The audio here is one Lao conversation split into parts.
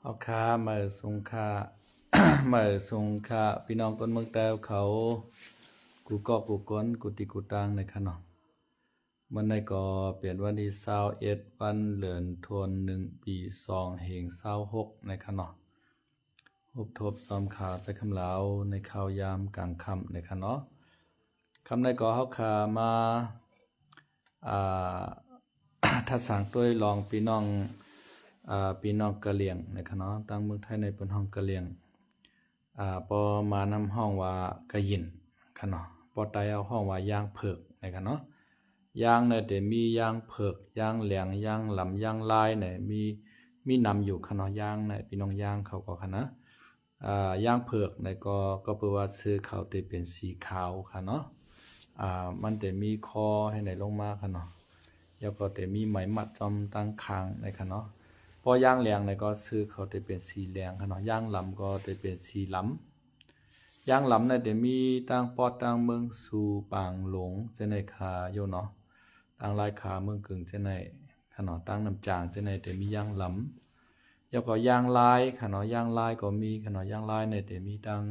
ເອົາຄ່າ ມາເອີ ສຸງຄ່າ ມາເອີ ສຸງຄ່າ ພີ່ນ້ອງຄົນເມືອງແຕ້ວເຂົາ ກູ່ເກາະ ກູ່ກົນ ກູ່ຕິ ກູ່ຕ່າງ ນະຄະເນາະ. ມື້ນີ້ກໍເປັນວັນທີຊາວເອັດ ວັນເດືອນທວນໜຶ່ງ ປີສອງເຮງຊາວຫົກ ນະຄະເນາະ. ພົບທົບຊອມຂ່າວໃສ່ຄຳລາວ ໃນຂ່າວຍາມກາງຄ່ຳ ນະຄະເນາະ. ຄ່ຳນີ້ກໍເຮົາຂ້າມາ ອ່າ ທັດສາງໂຕຍລອງພີ່ນ້ອງ ອ່າ ພີ່ນ້ອງກະຫຼຽງ ນະຄະເນາະ. ທາງເມືອງໄທໃນເພິ່ນຮ້ອງກະຫຼຽງ ອ່າ ປະມານນຳຮ້ອງວ່າກະຢິນ ຄະເນາະ. ປະໄຕເຮົາຮ້ອງວ່າຢາງເຜິກ ນະຄະເນາະ. ຢາງນີ້ແຕ່ມີຢາງເຜິກ ຢາງແຫຼງ ຢາງລຳ ຢາງລາຍນີ້ມີ ມີນຳຢູ່ ຄະເນາະ. ຢາງນີ້ ພີ່ນ້ອງຢາງເຂົາກໍ ຄະນະ ອ່າ ຢາງເຜິກນີ້ກໍ ກໍເພາະວ່າຊື່ເຂົາແຕ່ເປັນສີຂາວ ຄະເນາະ. ອ່າ ມັນແຕ່ມີຄໍໃຫ້ໃນລົງມາ ຄະເນາະ. ແລ້ວກໍແຕ່ມີໄໝມັດຈອມຕັ້ງຂ້າງ ນະຄະເນາະ. ພໍຢາງແຫຼງນີ້ກໍຊື່ເຂົາແຕ່ເປັນສີແຫຼງ ຄະເນາະ. ຢາງລຳກໍແຕ່ເປັນສີລຳ. ຢາງລຳນີ້ແຕ່ມີຕ່າງປອດຕ່າງເມືອງສູ່ປາງຫຼົງ ຈັ່ງໃດຄະຢູ່ເນາະ. ຕ່າງລາຍຄາເມືອງກຶງ ຈັ່ງໃດຄະເນາະ. ຕ່າງນ້ຳຈາງ ຈັ່ງໃດແຕ່ມີຢາງລຳ. ແລ້ວກໍຢາງລາຍ ຄະເນາະ. ຢາງລາຍກໍມີ ຄະເນາະ. ຢາງລາຍນີ້ແຕ່ມີຕ່າງ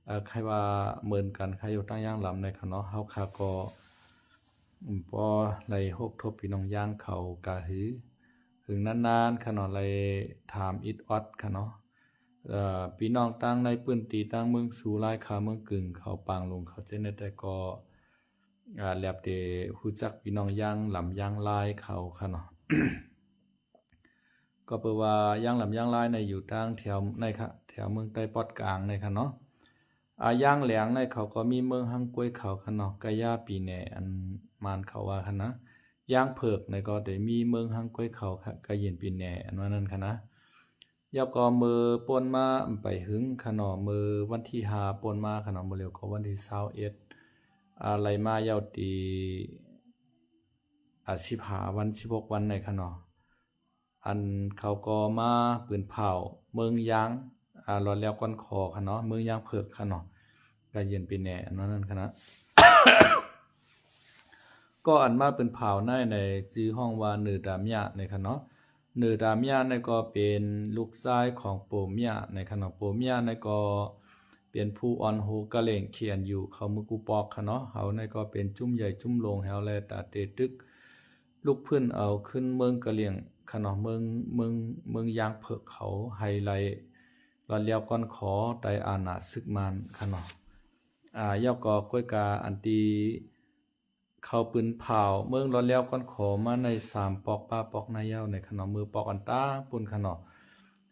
ເອີ ໃຄວ່າເໝືອນກັນ ຄະຢູ່ ຕ່າງຢາງລຳ ນະຄະເນາະ. ເຮົາຄະກໍ ອືມ ບໍ່ໄດ້ພົບທົບພີ່ນ້ອງຢາງເຂົາກະຫຶ ຫຶງນານໆ ຄະເນາະ. ໄດ້ຖາມອິດອອດ ຄະເນາະ. ເອີ ພີ່ນ້ອງຕ່າງໃນພື້ນທີ່ ຕ່າງເມືອງສູ່ ລາຍຄາເມືອງກຶງ ເຂົາປາງຫຼົງ ເຂົາເຈົ້າແດ່ ແຕ່ກໍ ອ່າ ແລບແຕ່ຮູ້ຈັກພີ່ນ້ອງຢາງລຳຢາງລາຍເຂົາ ຄະເນາະ. ກໍເພາະວ່າຢາງລຳຢາງລາຍໃນຢູ່ທາງແຖວໃນຄະ ແຖວເມືອງໃຕ້ປອດກາງໃນຄະເນາະ. ອາ ຢາງແຫຼງໃນເຂົາກໍມີເມືອງຮັງກວຍເຂົາຄະເນາະ ກະຢາປີແໜ ອັນມານເຂົາວ່າຄະນະ. ຢາງເຜິກໃນກໍໄດ້ມີເມືອງຮັງກວຍເຂົາ ກະຍິນປີແໜ ອັນວ່ານັ້ນຄະນະ. ແລ້ວກໍມື້ປົນມາໄປຫຶງຄະເນາະ ມື້ວັນທີຫ້າປົນມາຄະເນາະ ມື້ລຽວກໍວັນທີຊາວເອັດ ອາ ໄລ່ມາຍາວຕີ ອາ ສິບຫ້າວັນ ສິບຫົກວັນໃນຄະເນາະ. ອັນເຂົາກໍມາປືນເຜົາເມືອງຢາງ ອາ ລອດແລ້ວກ່ອນຂໍຄະເນາະ ເມືອງຢາງເຜິກຄະເນາະ ກະເຢັນໄປແດ່ ອັນນັ້ນຄະນະ. ກໍອັນມາປືນເຜົາໃນ ໃນຊື່ຮ້ອງວ່າເນີດາມຍາໃນຄະເນາະ. ເນີດາມຍາໃນກໍເປັນລູກຊາຍຂອງໂປມຍາໃນຄະເນາະ. ໂປມຍາໃນກໍເປັນຜູ້ອ່ອນໂຮກະເຫຼງຂຽນຢູ່ເຂົ້າມືກູປອກຄະເນາະ. ເຮົາໃນກໍເປັນຈຸ້ມໃຫຍ່ຈຸ້ມຫຼວງ ເຮົາແລຕາເຕຕຶກ ລຸກຟື້ນເອົາຂຶ້ນເມືອງກະຫຼຽງຄະເນາະ ເມືອງ ເມືອງ ເມືອງຢາງເຜິກເຂົາ ໄຮໄລ ລອດແລ້ວກ່ອນຂໍ ໃຕ້ອານາຊຶກມານຄະເນາະ. ອາ ແລ້ວກໍກວຍກາອັນທີ່ເຂົາປືນເຜົາເມືອງລອດແລ້ວກ່ອນຂໍມາໃນສາມປອກປ່າປອກນາຍາວໃນຄະເນາະ ເມືອງປອກອັນຕາງປຸ້ນຄະເນາະ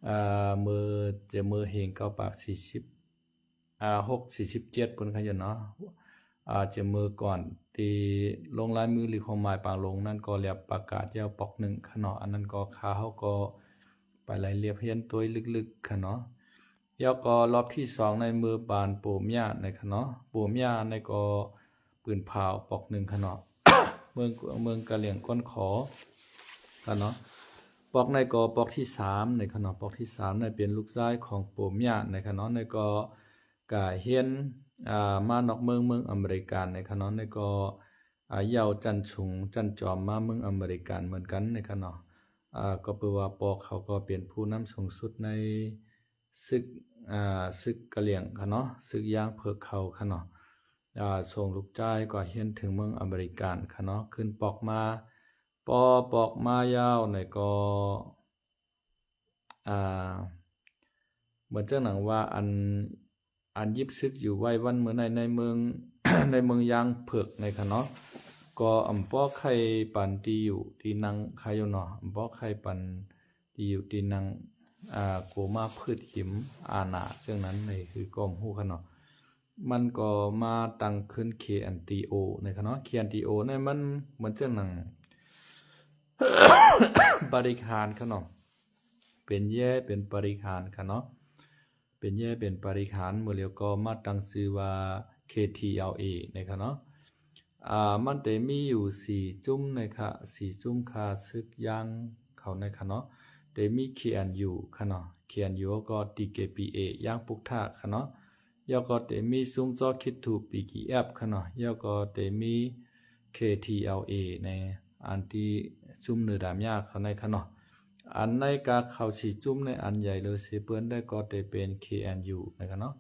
ອາ ເມືອງ ຈະເມືອງເຮງເກົ້າປາກສີ່ສິບ ອາ ຫົກ ສີ່ສິບເຈັດພຸ້ນຄະຢູ່ເນາະ. ອາ ຈະເມືອກ່ອນທີ່ລົງລາຍມື ຫຼື ຄວາມໝາຍປາງລົງນັ້ນກໍແລ້ວປະກາດແລ້ວປອກໜຶ່ງຄະເນາະ. ອັນນັ້ນກໍຂ້າເຮົາກໍໄປລາຍລຽບຮຽນໂຕຍລຶກໆຄະເນາະ. ແລ້ວກໍລອບທີສອງໃນເມືອງບານໂປມຍາໃນຄະເນາະ. ໂປມຍາໃນກໍ ປືນເຜົາປອກໜຶ່ງຄະເນາະ ເມືອງ ເມືອງກະຫຼຽງກ້ອນຂໍຄະເນາະ. ປອກໃນກໍປອກທີສາມໃນຄະເນາະ ປອກທີສາມໃນເປັນລູກຊາຍຂອງໂປມຍາໃນຄະເນາະ. ໃນກໍກະຮຽນ ອາ ມານອກເມືອງ ເມືອງອາເມລິກັນໃນຄະເນາະ. ໃນກໍ ອາ ເຍົາຊັ້ນສູງຊັ້ນຈອມມາເມືອງອາເມລິກັນເໝືອນກັນໃນຄະເນາະ. ອາ ກໍເປີວ່າປອກເຂົາກໍເປັນຜູ້ນຳສູງສຸດໃນ ຊຶກ ອາ ຊຶກກະຫຼຽງຄະເນາະ ຊຶກຢາງເຜິກເຂົາຄະເນາະ. ອາ ສົ່ງລູກຊາຍກໍຮຽນເຖິງເມືອງອາເມລິກັນຄະເນາະ ຂຶ້ນປອກມາ ພໍປອກມາຍາວໃນກໍ ອາ ເໝືອນຈັ່ງໜັງວ່າ ອັນ ອັນຢິບຊຶກຢູ່ໄວ້ວັນມື້ໃນ ໃນເມືອງ ໃນເມືອງຢາງເຜິກໃນຄະເນາະ ກໍອຳບໍ່ໄຄປັນທີ່ຢູ່ທີ່ນັ່ງຄະຢູ່ເນາະ ອຳບໍ່ໄຄປັນ ທີ່ຢູ່ທີ່ນັ່ງ ອາ ໂກມາພືດຫິມອານາ ເຊິ່ງນັ້ນໃນຄືກໍຮູ້ຄະເນາະ. ມັນກໍມາຕັ້ງຂຶ້ນ ເຄ ແອນ ທີ ໂອ ໃນຄະເນາະ. ເຄ ແອນ ທີ ໂອ ໃນມັນເໝືອນຈັ່ງໜັງ ບໍລິຫານຄະເນາະ ເປັນແຍ່ເປັນບໍລິຫານຄະເນາະ ເປັນແຍ່ເປັນບໍລິຫານ ເມື່ອລຽວກໍມາຕັ້ງຊື່ວ່າ ເຄ ທີ ແອລ ເອ ໃນຄະເນາະ. ອາ ມັນແຕ່ມີຢູ່ສີ່ຈຸ້ມໃນຄະ ສີ່ຈຸ້ມຄາຊຶກຢາງເຂົາໃນຄະເນາະ ແຕ່ມີ ເຄ ແອນ ຢູ ຄະເນາະ ເຄ ແອນ ຢູ ກໍ ທີ ເຄ ພີ ເອ ຢາງປຸກທາຄະເນາະ. ແລ້ວກໍແຕ່ມີຊຸມຊໍຄິດຖູ ບີ ທີ ເອັຟ ຄະເນາະ ແລ້ວກໍແຕ່ມີ ເຄ ທີ ແອລ ເອ ໃນອັນທີ່ຊຸມເນີດາມຍາເຂົາໃນຄະເນາະ. ອັນໃນກາເຂົາຊິຈຸ້ມໃນອັນໃຫຍ່ເລີເຊເປີ້ນໄດ້ກໍໄດ້ເປັນ ເຄເອັນຢູ ນະຄະເນາະ.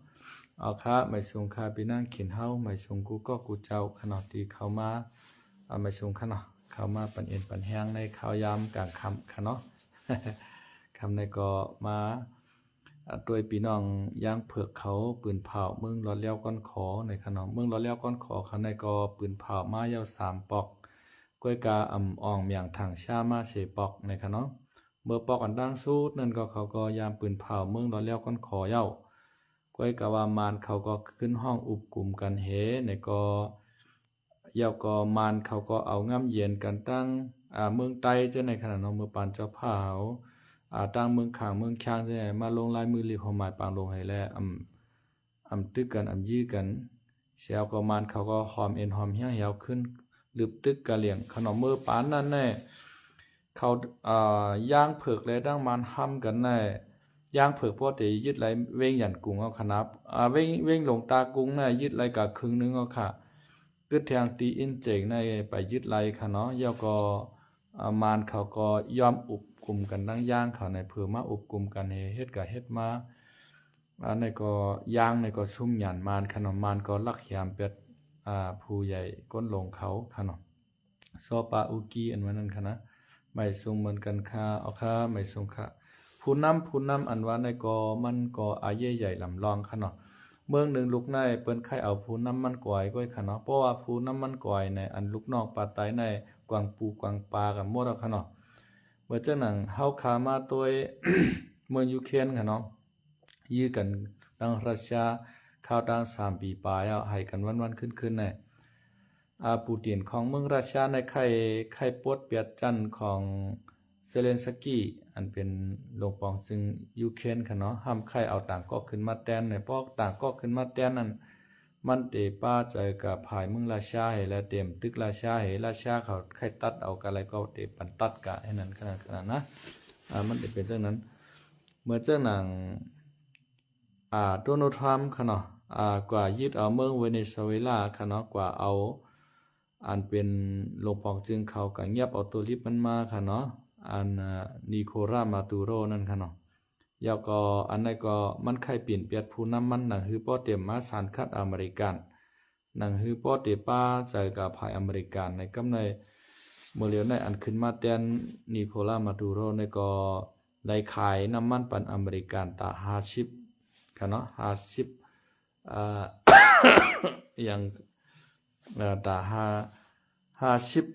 ເອົາຄະ ມາຍຊຸງຄະ ພີ່ນ້ອງເຂນເຮົາ ມາຍຊຸງກູ່ກໍກູ່ເຈົ້າຄະເນາະ ທີ່ເຂົ້າມາ ອາ ມາຍຊຸງຄະເນາະ ເຂົ້າມາປັນເອັນປັນແຮງໃນຂ່າວຍາມກາງຄ່ຳຄະເນາະ. ຄ່ຳໃນກໍມາ ອາ ໂດຍພີ່ນ້ອງຢາງເຜືອກເຂົາປືນເຜົາເມືອງຫຼອດແລ້ວກ່ອນຂໍໃນຄະເນາະ. ເມືອງຫຼອດແລ້ວກ່ອນຂໍຄະໃນກໍປືນເຜົາມາຍາວສາມປອກ ກ້ວຍກາອຳອ່ອງມຽງຖັງຊາມາເສປອກໃນຄະເນາະ. ເມື່ອປອກອັນຕ່າງສຸດນັ້ນກໍເຂົາກໍຍາມປືນເຜົາເມືອງຫຼອດແລ້ວກ່ອນຂໍເຍົາ ກ້ວຍກາວ່າມານເຂົາກໍຂຶ້ນຫ້ອງອຸບກຸມກັນເຮໃນກໍ ແລ້ວກໍມານເຂົາກໍເອົາງາມເຢັນກັນຕັ້ງ ອາ ເມືອງໃຕ້ຈັ່ງໃດຂະໜາດເນາະ ເມືອງປານເຈົ້າພາບເຮົາ ອາ ຕັ້ງເມືອງຂາງເມືອງຄຽງຈັ່ງໃດ ມາລົງລາຍມືລິກຄວາມໝາຍປາງລົງໃຫ້ແລ້ວ ອຳ ອຳຕຶກກັນ ອຳຢື້ກັນ ແລ້ວກໍມານເຂົາກໍຫອມເອັນຫອມແຮງແຮວຂຶ້ນ ລຶບຕຶກກະຫຼຽງຂະໜອມເມີປານນັ້ນແນ່ ເຂົາ ອາ ຢ່າງເຜິກແລະດັ່ງມານຫ້ຳກັນແນ່ ຢ່າງເຜິກພໍເຕຍຶດໄລເວງຢັນກຸງເອົາຂະໜາດ ອາ ເວງ ເວງຫຼວງຕາກຸງແນ່ ຍຶດໄລກະເຄິ່ງໜຶ່ງເອົາຂະ ກຶດແທງຕີອິນເຈງໃນໄປຍຶດໄລຂະເນາະ ແລ້ວກໍ ອາ ມານເຂົາກໍຍອມອຸບກຸມກັນດັ່ງຢ່າງເຂົາໃນເພີມາອຸບກຸມກັນເຮັດກະເຮັດມາ ອັນໃນກໍຢ່າງໃນກໍຊຸມຍານມານຂະເນາະ ມານກໍລັກຫຍາມແປດ ອາ ຜູ້ໃຫຍ່ກົ້ນລົງເຂົາຂະເນາະ ຊໍປາອຸກີ ອັນວ່ານັ້ນຂະນະ ໄໝສູງເໝືອນກັນຄ່າ ເອົາຄ່າ ໄໝສູງຄ່າ ຜູ້ນຳ ຜູ້ນຳ ອັນວ່າໃນກໍມັນກໍອາເຢໃຫຍ່ລຳລອງຂະເນາະ ເມືອງໜຶ່ງລຸກໃນເພິ່ນໄຄເອົາຜູ້ນຳມັນກວາຍກ້ວຍຂະເນາະ ເພາະວ່າຜູ້ນຳມັນກວາຍໃນອັນລູກນ້ອງປາໄຕໃນກວາງປູກວາງປາກັນໝົດເອົາຂະເນາະ ເມື່ອຈັ່ງນັ້ນເຮົາຄາມາໂຕຍເມືອງຢູເຄນຂະເນາະ ຢື້ກັນຕັ້ງຣັດເຊຍ ຄາວຕັ້ງສາມປີປາຍເອົາ ໃຫ້ກັນວັນໆຄືນໆໃນ ອາ ປູຕິນຂອງເມືອງຣັດເຊຍໃນໄຄ ໄຄປົດປຽດຈັນຂອງ ເຊເລັນສະກີ ອັນເປັນຫຼວງປອງຈຶ່ງຢູເຄນຂະເນາະ ຫ້າມໄຄເອົາຕ່າງກອກຂຶ້ນມາແຕນໃນ ເພາະຕ່າງກອກຂຶ້ນມາແຕນນັ້ນ ມັນເຕປ້າໃຈກັບພາຍເມືອງຣັດເຊຍເຮ ແລະ ເຕັມຕຶກຣັດເຊຍເຮ ຣັດເຊຍເຂົາໄຄຕັດເອົາກະໄລກໍເຕປັນຕັດກະໃຫ້ນັ້ນຂະໜາດຂະໜາດນະ ອາ ມັນເປັນຈັ່ງນັ້ນ ເມື່ອຈັ່ງນັ້ນ ອາ ໂດນັລທຣຳຂະເນາະ ອາ ກວ່າຍຶດເອົາເມືອງເວເນຊູເອລາຂະເນາະ ກວ່າເອົາ ອັນເປັນຫຼວງປອງຈຶ່ງເຂົາກະງຽບເອົາໂຕລິບມັນມາຂະເນາະ ອັນ ນີໂຄລາ ມາດູໂຣ ນັ້ນຂະເນາະ ແລ້ວກໍອັນໃດກໍມັນໄຄປິ່ນປຽດຜູ້ນຳມັນ ໜັງຮືປ້ອເຕັມມາສານຂັດອາເມລິກັນ ໜັງຮືປ້ອເຕປ້າໃຈກັບພາຍອາເມລິກັນໃນກຳໃນ ເມື່ອຫຼຽວໃນອັນຂຶ້ນມາແທນ ນີໂຄລາ ມາດູໂຣ ໃນກໍໄດ້ຂາຍນ້ຳມັນປັນອາເມລິກັນຕາຫ້າສິບ ຂະເນາະ ຫ້າສິບ ອາ ອີ່ຫຍັງ ເອີ ຕາຫ້າ ຫ້າສິບ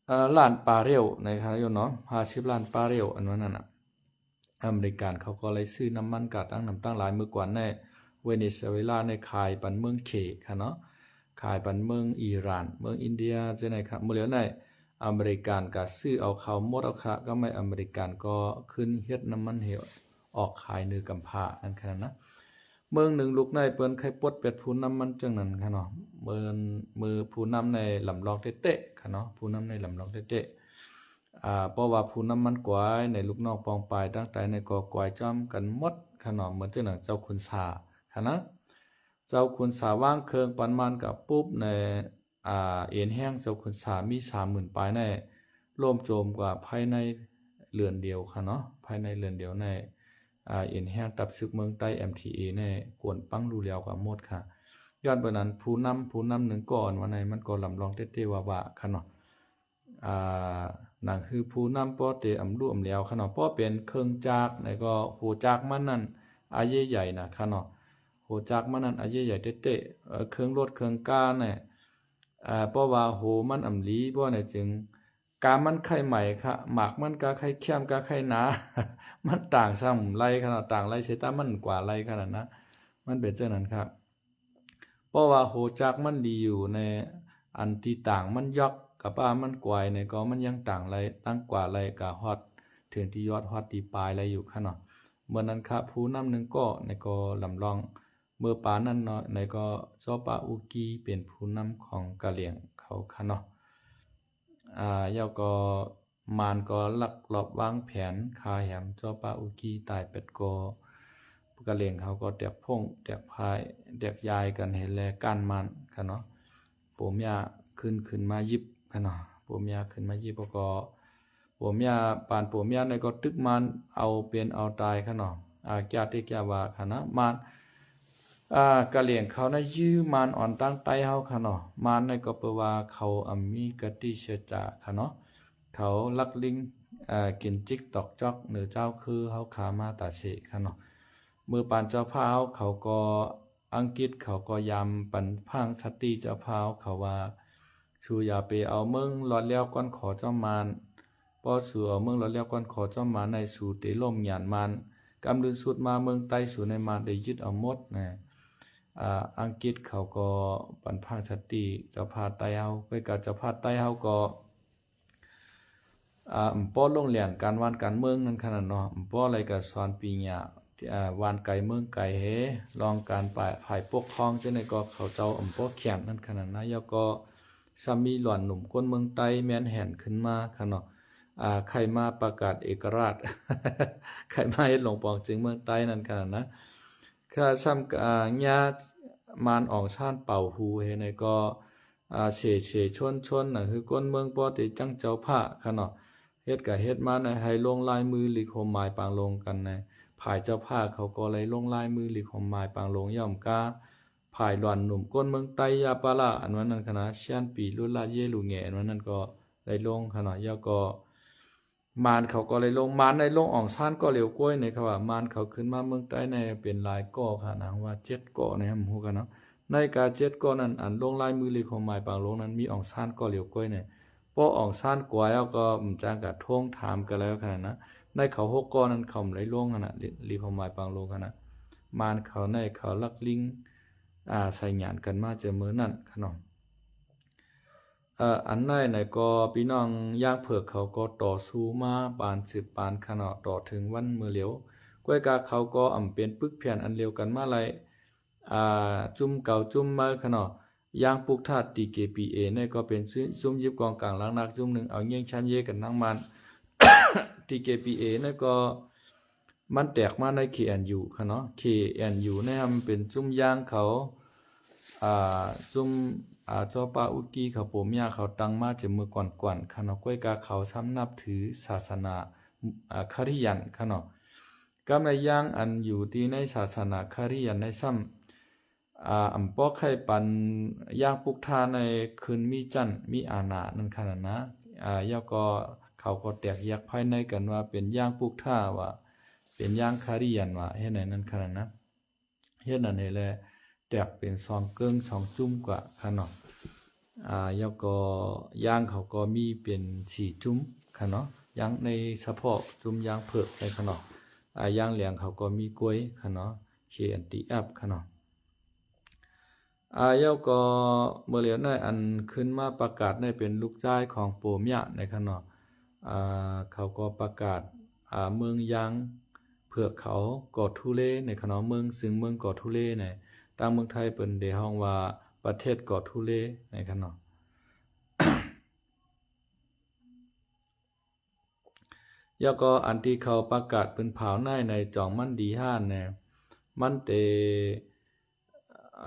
ເອີ ລ້ານບາເຣວໃນຂະນະຢູ່ເນາະ ຫ້າສິບລ້ານບາເຣວ ອັນວ່ານັ້ນນະ ອາເມລິກັນເຂົາກໍໄດ້ຊື້ນ້ຳມັນກາຕັ້ງນຳຕັ້ງຫຼາຍ ເມື່ອກ່ອນໃນເວເນຊູເອລາໃນຂາຍປັນເມືອງເຂຂະເນາະ ຂາຍປັນເມືອງອີຣານ ເມືອງອິນເດຍຈັ່ງໃດຂະ ເມື່ອຫຼຽວໃນອາເມລິກັນກະຊື້ເອົາເຂົາໝົດເອົາຂະ ກຳໄມອາເມລິກັນກໍຂຶ້ນເຮັດນ້ຳມັນເຫວອອກຂາຍເໜືອກຳພ້ານັ້ນຂະນະ ເມືອງໜຶ່ງລຸກໃນເພິ່ນໄຄປົດແປດຜູ້ນຳມັນຈັ່ງນັ້ນຂະເນາະ ເມີ ເມີຜູ້ນຳໃນລຳລອງເຕະໆຂະເນາະ ຜູ້ນຳໃນລຳລອງເຕະໆ ອາ ເພາະວ່າຜູ້ນຳມັນກວາຍໃນລູກນ້ອງປອງປາຍຕັ້ງແຕ່ໃນກໍກວາຍຈ້ອມກັນໝົດຂະເນາະ ເໝືອນຈັ່ງໜັງເຈົ້າຂຸນສາຂະນະ ເຈົ້າຂຸນສາວາງເຄື່ອງປັນມານກະປຸບໃນ ອາ ເອັນແຮງເຈົ້າຂຸນສາມີສາມໝື່ນປາຍໃນ ລົ້ມໂຈມກວ່າພາຍໃນເດືອນດຽວຂະເນາະ ພາຍໃນເດືອນດຽວໃນ ອາ ເອັນແຮງຕັບຊຶກເມືອງໃຕ້ ເອັມທີເອ ໃນກວນປັງລູແລ້ວກະໝົດຂະ ຍ້ອນເປັນນັ້ນຜູ້ນຳ ຜູ້ນຳໜຶ່ງກໍອັນວ່າໃນມັນກໍລຳລອງເຕະໆວ່າໆຂະເນາະ ອາ ໜັງຄືຜູ້ນຳປ້ອເຕອຳລູອຳແຫຼວຂະເນາະ ເພາະເປັນເຄື່ອງຈັກໃນກໍໂຫຈັກມັນນັ້ນອາເຢໃຫຍ່ນະຂະເນາະ ໂຫຈັກມັນນັ້ນອາເຢໃຫຍ່ເຕະໆ ເອີ ເຄື່ອງລົດເຄື່ອງການແນ່ ເອີ ເພາະວ່າໂຫມັນອຳລີ ເພາະວ່າໃນຈຶ່ງ ກາມັນໄຄໃໝຂະ ໝາກມັນກະໄຄແຄມກະໄຄໜາ ມັນຕ່າງຊ່ຳໄລຂະເນາະ ຕ່າງໄລເສຍຕາມັນກວ່າໄລຂະນາດນະ ມັນເປັນຈັ່ງນັ້ນຂະ ເພາະວ່າໂຫຈັກມັນດີຢູ່ໃນ ອັນທີ່ຕ່າງມັນຢອກກະປ້າມັນກວາຍໃນກໍມັນຍັງຕ່າງໄລຕັ້ງກວ່າໄລກະຮອດເຖິງທີ່ຍອດຮອດທີ່ປາຍໄລຢູ່ຂະເນາະ ເມື່ອນັ້ນຂະ ຜູ້ນຳໜຶ່ງກໍໃນກໍລຳລອງ ເມື່ອປານນັ້ນເນາະ ໃນກໍຊໍປາອຸກີເປັນຜູ້ນຳຂອງກະຫຼຽງເຂົາຂະເນາະ ອາ ແລ້ວກໍມານກໍລັກລອບວາງແຜນຂ້າແຮມຊໍປາອຸກີຕາຍແປດກໍ ກະຫຼຽງເຂົາກໍແຕກພົ້ງແຕກພາຍ ແຕກຢາຍກັນໃຫ້ແລການມານຂະເນາະ ໂປເມຍຂຶ້ນ ຂຶ້ນມາຢິບຂະເນາະ ໂປເມຍຂຶ້ນມາຢິບ ແລ້ວກໍ ປົວເມຍ ປານປົວເມຍນີ້ກໍຕຶກມານເອົາເປັນເອົາຕາຍຂະເນາະ. ອາ ກະຕິກະວ່າຂະເນາະ ມານ ອາ ກະຫຼຽງເຂົານະຢື້ມານອອນຕັ້ງໃຕ້ເຮົາຂະເນາະ. ມານນີ້ກໍເປີວ່າເຂົາອຳມີກະຕິເຊຈາຂະເນາະ. ເຂົາລັກລິງ ອາ ກິນຈິກຕອກຈອກເໜືອເຈົ້າຄືເຮົາຂາມາຕາເສຂະເນາະ. ເມື່ອປານເຈົ້າພາບເຮົາ ເຂົາກໍ ອັງກິດເຂົາກໍຢາມປັນພັງສະຕິເຈົ້າພາບເຮົາ ເຂົາວ່າ ສູຢ່າໄປເອົາເມືອງລອດແລ້ວກ່ອນຂໍເຈົ້າມານ. ເພາະສູເອົາເມືອງລອດແລ້ວກ່ອນຂໍເຈົ້າມານໃນ ສູເຕະລົ້ມຫຍານມານ. ກຳລຸນສຸດມາເມືອງໃຕ້ສູໃນມານໄດ້ຍຶດເອົາໝົດນະ. ອາ ອັງກິດເຂົາກໍປັນພັງສະຕິເຈົ້າພາບໃຕ້ເຮົາ. ເພາະກະເຈົ້າພາບໃຕ້ເຮົາກໍ ອາ ບໍ່ລົງແລ່ນການວານການເມືອງນັ້ນຂະໜາດເນາະ. ບໍ່ໄດ້ກະສອນປີຍາ ອາ ວານໄກເມືອງໄກເຮ ລອງການປາຍ ຝ່າຍປົກຄອງຈັ່ງໃດກໍເຂົາເຈົ້າບໍ່ຂຽນນັ້ນຂະໜາດນະ. ແລ້ວກໍຊ້ຳມີຫຼວນໜຸ່ມຄົນເມືອງໃຕ້ແມ່ນແຫ່ນຂຶ້ນມາຂະເນາະ. ອາ ໃຄ່ມາປະກາດເອກະລາດ ໃຄ່ມາເຮັດຫຼວງປອງເຈີງເມືອງໃຕ້ນັ້ນຂະໜາດນະ. ຂ້າຊ້ຳ ອາ ຍາມານອອງຊານເປົ່າຫູເຮໃນກໍ ອາ ເສເສຊົນຊົນ ໜັງຄືຄົນເມືອງບໍ່ໄດ້ຈັງເຈົ້າພາບຂະເນາະ. ເຮັດກະເຮັດມາໃນໃຫ້ລົງລາຍມືລິກໂຮມໝາຍປາງລົງກັນໃນ ຝ່າຍເຈົ້າພາບເຂົາກໍໄດ້ລົງລາຍມືລິກໂຮມໝາຍປາງລົງ. ຍ່ອມກາ ຝ່າຍຫຼວນໜຸ່ມຄົນເມືອງໃຕ້ຢາປາລາ ອັນວ່ານັ້ນຂະນະ ຊຽນປີລຸລາເຢລຸແງ ອັນວ່ານັ້ນກໍໄດ້ລົງຂະເນາະ. ແລ້ວກໍ ມານເຂົາກໍໄດ້ລົງ ມານໄດ້ລົງອອງຊານກໍຫຼຽວກ້ວຍໃນ ເຂົາວ່າມານເຂົາຂຶ້ນມາເມືອງໃຕ້ໃນເປັນຫຼາຍກໍຂະນະ ຫາວ່າເຈັດກໍໃນ ຫາຮູ້ກັນເນາະ. ໃນກາເຈັດກໍນັ້ນ ອັນລົງລາຍມືລິກໂຮມໝາຍປາງລົງນັ້ນ ມີອອງຊານກໍຫຼຽວກ້ວຍໃນ. ເພາະອອງຊານກວາຍເຮົາກໍມັນຈັ່ງກະທວງຖາມກັນແລ້ວຂະນະ. ໃນເຂົາຫົກກໍນັ້ນ ເຂົາບໍ່ໄດ້ລົງຂະນະ ລິກໂຮມໝາຍປາງລົງຂະນະ. ມານເຂົາໃນເຂົາລັກລິງ ອາ ໃສ່ຫຍານກັນມາຈາກມື້ນັ້ນຂະເນາະ. ເອີ ອັນໃນໃນກໍ ພີ່ນ້ອງຢາງເຜືອກເຂົາກໍຕໍ່ສູ້ມາປານສືບປານຂະເນາະ ຕໍ່ເຖິງວັນມື້ຫຼຽວ. ກ້ວຍກາເຂົາກໍອຳເປັນປຶກແຜ່ນອັນລຽວກັນມາໄລ່ ອາ ຈຸ້ມເກົ່າຈຸ້ມໃໝ່ຂະເນາະ. ຢາງປຸກທາດ ທີເຄພີເອ ໃນກໍເປັນ ຊຸ ຊຸມຢິບກອງກາງຫຼັງໜັກຈຸ້ມໜຶ່ງ ເອົາແຍ່ງຊານເຢກັນນຳມານ ທີເຄພີເອ ໃນກໍ ມັນແຕກມາໃນ ເຄເອັນຢູ ຂະເນາະ. ເຄເອັນຢູ ໃນມັນເປັນຊຸມຢາງເຂົາ ອາ ຊຸມ ອາ ຈໍປາອຸກີ ເຂົາປົມຍາເຂົາຕັ້ງມາຈາກເມື່ອກ່ອນໆຂະເນາະ. ກ້ວຍກາເຂົາຊ້ຳນັບຖືສາສະໜາ ອາ ຄະຣິຢັນຂະເນາະ. ກັບໃນຢ່າງອັນຢູ່ທີ່ໃນສາສະໜາຄະຣິຢັນໃນຊ້ຳ ອາ ອຳບໍ່ໃຄ່ປັນຢ່າງປຸກທາໃນຄືນມີຈັນ ມີອານານັ້ນຂະນະນະ. ອາ ແລ້ວກໍເຂົາກໍແຕກແຍກພາຍໃນກັນວ່າເປັນຢ່າງປຸກທາວ່າ ເປັນຢ່າງຄະຣິຢັນວ່າ ເຮັດໃນນັ້ນຂະນະນະ. ເຮັດນັ້ນໃຫ້ແລ ແຕກເປັນສອງເກິ່ງສອງຈຸ້ມກວ່າຂະເນາະ. ອາ ແລ້ວກໍຢ່າງເຂົາກໍມີເປັນສີ່ຈຸ້ມຂະເນາະ. ຢ່າງໃນສະເພາະຈຸ້ມຢ່າງເຜືອກໃນຂະເນາະ. ອາ ຢ່າງແຫຼງເຂົາກໍມີກ້ວຍຂະເນາະ. ເຄແອນທີແອັບຂະເນາະ. ອາ ແລ້ວກໍເມື່ອຫຼຽວໃນອັນຂຶ້ນມາປະກາດໃນເປັນລູກຊາຍຂອງໂປມຍະໃນຂະເນາະ. ອາ ເຂົາກໍປະກາດ ອາ ເມືອງຢ່າງເຜືອກເຂົາກໍທຸເລໃນຂະເນາະ. ເມືອງ ຊຶ່ງເມືອງກໍທຸເລໃນ ທາງເມືອງໄທເພິ່ນໄດ້ຮ້ອງວ່າປະເທດກໍທຸເລໃນຂະເນາະ. ແລ້ວກໍອັນທີ່ເຂົາປະກາດປືນເຜົາໃນ ໃນຈອງມັນດີຫ້ານແນ ມັນເຕ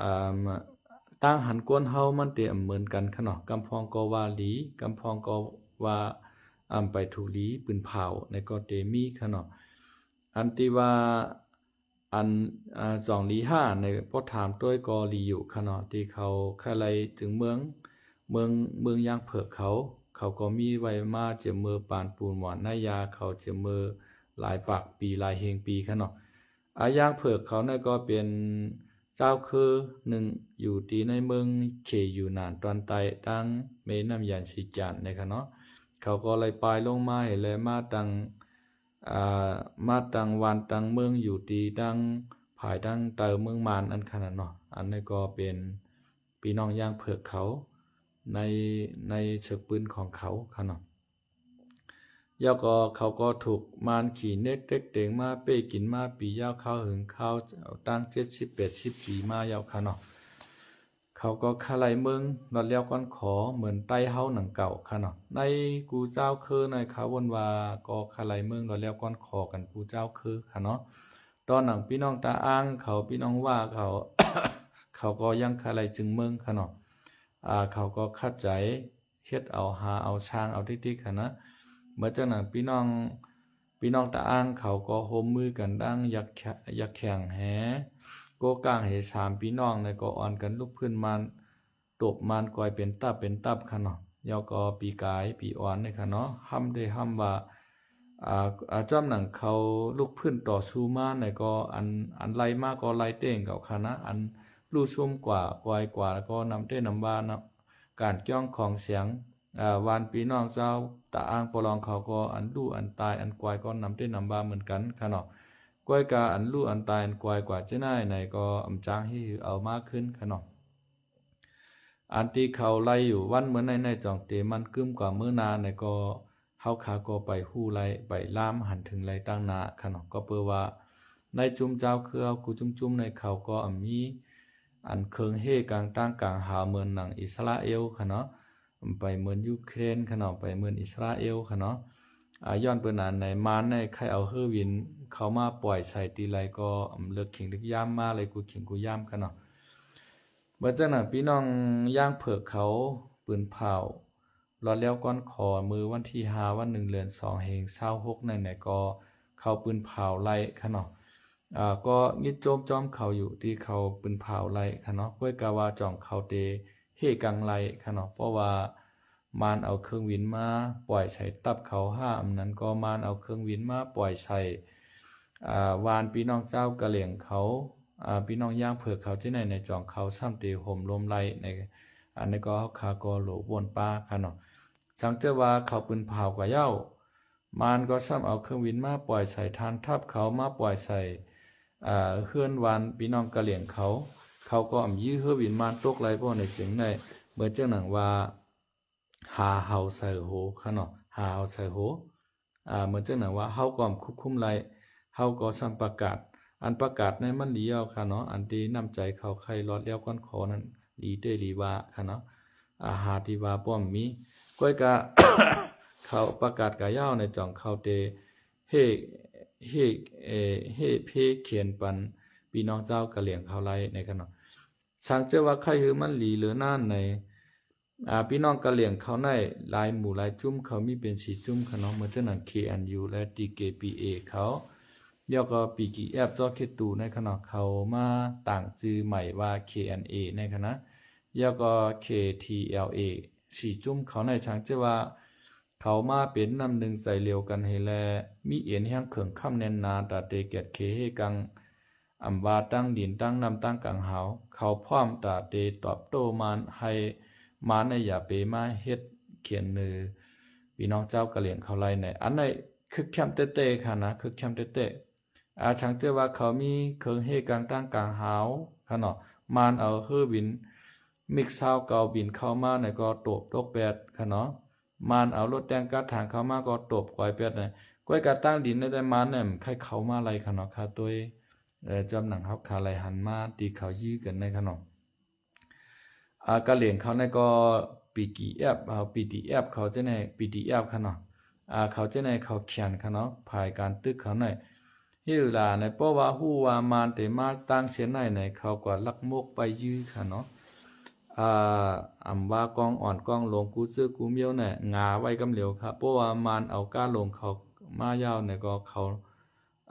ອາ ຕ່າງຫັນກວນເຮົາມັນເຕອຳເໝືອນກັນຂະເນາະ. ກຳພອງກໍວ່າຫຼີ ກຳພອງກໍວ່າອຳໄປທຸກຫຼີ ປືນເຜົາໃນກໍເຕມີຂະເນາະ. ອັນທີ່ວ່າ ອັນ ອາ ສອງລີຫ້າໃນ ພໍຖາມໂຕຍກໍລີຢູ່ຂະເນາະ ທີ່ເຂົາຄະໄລຈຶ່ງເມືອງ ເມືອງ ເມືອງຢ່າງເຜືອກເຂົາ ເຂົາກໍມີໄວ້ມາຈາກເມື່ອປານປູນຫວານນາຍາເຂົາຈາກເມື່ອຫຼາຍປາກປີ ຫຼາຍເຮງປີຂະເນາະ. ອາ ຢ່າງເຜືອກເຂົານັ້ນກໍເປັນຊາວເຄີໜຶ່ງ ຢູ່ທີ່ໃນເມືອງເຂຢູ່ນານຕອນໃຕ້ ທາງແມ່ນ້ຳຢານສີຈານໃນຂະເນາະ. ເຂົາກໍໄລ່ປາຍລົງມາເຫັນແລ ມາຕັ້ງ ອາ ມາຕັ້ງບ້ານຕັ້ງເມືອງຢູ່ທີ່ທາງພາຍທາງໃຕ້ເມືອງມານອັນຂະນະເນາະ. ອັນນີ້ກໍເປັນພີ່ນ້ອງຢ່າງເຜືອກເຂົາໃນ ໃນເຊີກປືນຂອງເຂົາຂະເນາະ. ແລ້ວກໍເຂົາກໍຖືກມານຂີ້ເນັກເຕັກເຕັງມາເປ້ກິນມາປີຍາວຄາວຫຶງຄາວຕັ້ງເຈັດສິບແປດສິບປີມາແລ້ວຂະເນາະ. ເຂົາກໍຄະໄລເມືອງລອດແລ້ວກ່ອນຂໍ ເໝືອນໄຕ້ເຮົາໜັງເກົ່າຂະເນາະ. ໃນກູເຈົ້າເຄີໃນຄາວົນວ່າກໍຄະໄລເມືອງລອດແລ້ວກ່ອນຂໍກັນກູເຈົ້າເຄີຂະເນາະ. ຕອນໜັງພີ່ນ້ອງຕາອ່າງເຂົາ ພີ່ນ້ອງວ່າເຂົາ ເຂົາກໍຍັງຄະໄລຈຶ່ງເມືອງຂະເນາະ. ອາ ເຂົາກໍຂັດໃຈເຮັດເອົາ ຫາເອົາ ສ້າງເອົາຕິກໆຂະນະ. ເມື່ອຈັ່ງນັ້ນ ພີ່ນ້ອງ ພີ່ນ້ອງຕາອ່າງເຂົາກໍຮ່ວມມືກັນດັ່ງຍັກ ຍັກແຂ້ງແຮ ໂກ້ກ້າງເຮ ສາມພີ່ນ້ອງນັ້ນກໍອ່ອນກັນລຸກຟື້ນມານ ຕົບມານກວາຍເປັນຕັບເປັນຕັບຂະເນາະ. ແລ້ວກໍປີກາຍ ປີອ່ອນນີ້ຂະເນາະ ຮ່ຳໄດ້ຮ່ຳວ່າ ອາ ອາ ຈອມໜັງເຂົາລຸກຟື້ນຕໍ່ສູ້ມານີ້ກໍ ອັນ ອັນໄລ່ມາກໍໄລ່ເຕັ້ງເຂົາຂະນະ ອັນລຸຊຸມກວ່າ ກວາຍກວ່າ ແລ້ວກໍນຳເຕັ້ນຳວ່າເນາະ ການກ້ອງຂອງສຽງ ອາ ວານພີ່ນ້ອງຊາວຕາອ່າງປະລອງເຂົາກໍ ອັນລຸອັນຕາຍ ອັນກວາຍກໍນຳເຕັ້ນຳວ່າເໝືອນກັນຂະເນາະ. ກວຍກາ ອັນລຸອັນຕາຍ ອັນກວາຍກວ່າຈະໄດ້ໃນກໍອຳຈາງໃຫ້ເອົາມາຄືນຂະເນາະ. ອັນທີ່ເຂົາໄລ່ຢູ່ວັນເມື່ອໃນໃນຈອງເຕມັນກຶ້ມກວ່າມື້ໜ້າໃນກໍ ເຮົາຂ້າກໍໄປຮູ້ໄລ່ ໄປລາມຫັນເຖິງໄລ່ຕັ້ງໜ້າຂະເນາະ. ກໍເປີວ່າໃນຈຸມເຈົ້າເຄືອ ກູຈຸມຈຸມໃນເຂົາກໍອຳມີ ອັນເຄິ່ງເຮກາງຕັ້ງກາງຫາວເໝືອນໜັງອິດສະຣາເອວຂະເນາະ ໄປເໝືອນຢູເຄຣນຂະເນາະ ໄປເໝືອນອິດສະຣາເອວຂະເນາະ. ອາ ຍ້ອນເປັນອັນໃນມານໃນໄຄເອົາເຮືອບິນເຂົ້າມາປ່ອຍໃສ່ຕີໄລກໍເລິກເຂງເລິກຍາມມາໄລກູເຂງກູຍາມຂະເນາະ. ເມື່ອຈັ່ງນັ້ນ ພີ່ນ້ອງຢ່າງເຜືອກເຂົາປືນເຜົາລອດແລ້ວກ່ອນຂໍ ມື້ວັນທີຫ້າ ວັນໜຶ່ງ ເດືອນສອງ ແຫ່ງຊາວຫົກນັ້ນແຫຼະ ກໍເຂົາປືນເຜົາໄລ່ຂະເນາະ. ອາ ກໍຍິນໂຈມຈອມເຂົາຢູ່ທີ່ເຂົາປືນເຜົາໄລ່ຂະເນາະ. ກວຍກາວ່າຈອງເຂົາເຕ ເຮກັງໄລ່ຂະເນາະ ເພາະວ່າມານເອົາເຄື່ອງບິນມາປ່ອຍໃສ່ຕັບເຂົາຫ້າ ອຳນັ້ນກໍມານເອົາເຄື່ອງບິນມາປ່ອຍໃສ່ ອາ ວານພີ່ນ້ອງເຈົ້າກະຫຼຽງເຂົາ ອາ ພີ່ນ້ອງຢ່າງເຜືອກເຂົາຈະໄດ້ໃນຈອງເຂົາຊ້ຳເຕໂຫມລົມໄລ່ໃນ ອັນນີ້ກໍເຮົາຂ້າກໍໂຫຼບ່ນປ້າຂະເນາະ. ສັງເຈີວ່າເຂົາປືນເຜົາກວ່າເຍົາ ມານກໍຊ້ຳເອົາເຄື່ອງບິນມາປ່ອຍໃສ່ຖານທັບເຂົາ ມາປ່ອຍໃສ່ ເອີ ເຮືອນວານພີ່ນ້ອງກະຫຼຽງເຂົາ ເຂົາກໍອຳຢື້ເຮືອບິນມານຕົກໄລ່ບໍ່ໃນເຊິ່ງໃນ ເໝືອນຈັ່ງໜັງວ່າ ຫາເຫົາໃສ່ໂຫຂະເນາະ ຫາເຫົາໃສ່ໂຫ ອາ ເໝືອນຈັ່ງໜັງວ່າເຮົາກໍຄວບຄຸມໄລ່ ເຮົາກໍຊ້ຳປະກາດ ອັນປະກາດໃນມັນດີເອົາຂະເນາະ ອັນທີ່ນ້ຳໃຈເຂົາໄຄລອດແລ້ວກ່ອນຂໍນັ້ນ ດີເຕດີວ່າຂະເນາະ ອາ ຫາທີ່ວ່າປ້ອມມີ ກວຍກະ ເຂົາປະກາດກະຍາວໃນຈອງເຂົາເຕ ເຮ ເຮ ເອ ເຮເພຂຽນປັນພີ່ນ້ອງເຈົ້າກະຫຼຽງເຂົາໄລ່ໃນຂະເນາະ. ສັງເຈີວ່າໄຄຄືມັນດີເລີນານໃນ ອາ ພີ່ນ້ອງກະຫຼຽງເຂົາໃນຫຼາຍໝູ່ຫຼາຍຈຸ້ມ ເຂົາມີເປັນສີ່ຈຸ້ມຂະເນາະ ເໝືອນຈັ່ງໜັງ ເຄເອັນຢູ ແລະ ທີເຄພີເອ ເຂົາ ແລ້ວກໍ ບີທີເອັຟ ຈອກເຂດຕູໃນຂະເນາະ ເຂົາມາຕັ້ງຊື່ໃໝ່ວ່າ ເຄເອັນເອ ໃນຂະນະ ແລ້ວກໍ ເຄທີແອລເອ ສີ່ຈຸ້ມເຂົາໃນ ສັງເຈີວ່າ ເຂົາມາເປັນນ້ຳໜຶ່ງໃຈລຽວກັນໃຫ້ແລ ມີເອັນແຮງເຄິ່ງຄ້ຳແໜ້ນໜາ ຕາເຕແກດເຂເຮກັງ ອຳວ່າຕັ້ງດິນ ຕັ້ງນ້ຳ ຕັ້ງກາງຫາວ ເຂົາພ້ອມຕາເຕຕອບໂຕ້ມານ ໃຫ້ມານໃນຢ່າເປມາເຮັດຂຽນເໜີ ພີ່ນ້ອງເຈົ້າກະຫຼຽງເຂົາໄລ່ໃນ ອັນໃນຄຶກແຄມເຕະໆ ຂະນະ ຄຶກແຄມເຕະໆ ອາ ສັງເຈີວ່າເຂົາມີເຄິ່ງເຮກາງຕັ້ງກາງຫາວຂະເນາະ ມານເອົາເຮືອບິນ ມິກຊາວເກົ່າບິນເຂົ້າມາໃນກໍໂຕບຕົກແປດຂະເນາະ ມານເອົາລົດແຕ່ງກະຖາງເຂົ້າມາກໍຕົບກວາຍແປດນະ ກວຍກະຕັ້ງດິນໃນແຕ່ມານແນມໄຄເຂົ້າມາໄລ່ຂະເນາະ ຄາໂຕຍ ເອີ ຈອມໜັງເຮົາຄາໄລ່ຫັນມາທີ່ເຂົາຢື້ກັນໃນຂະເນາະ ອາ ກະຫຼຽງເຂົາໃນກໍ ບີທີເອັຟ ເຮົາ ບີທີເອັຟ ເຂົາຈະໃນ ບີທີເອັຟ ຂະເນາະ ອາ ເຂົາຈະໃນເຂົາຂຽນຂະເນາະ ຝ່າຍການຕຶກເຂົາໃນ ເວລາໃນ ເພາະວ່າຮູ້ວ່າມານເຕມາຕັ້ງເຊນໃນໃນ ເຂົາກໍລັກມົກໄປຢື້ຂະເນາະ ອາ ອຳວ່າກອງອ່ອນກອງຫຼວງ ກູເຈີກູມຽວໃນ ງາໄວ້ກຳຫຼຽວຂະ ເພາະວ່າມານເອົາກາຫຼວງເຂົາມາຍາວໃນ ກໍເຂົາ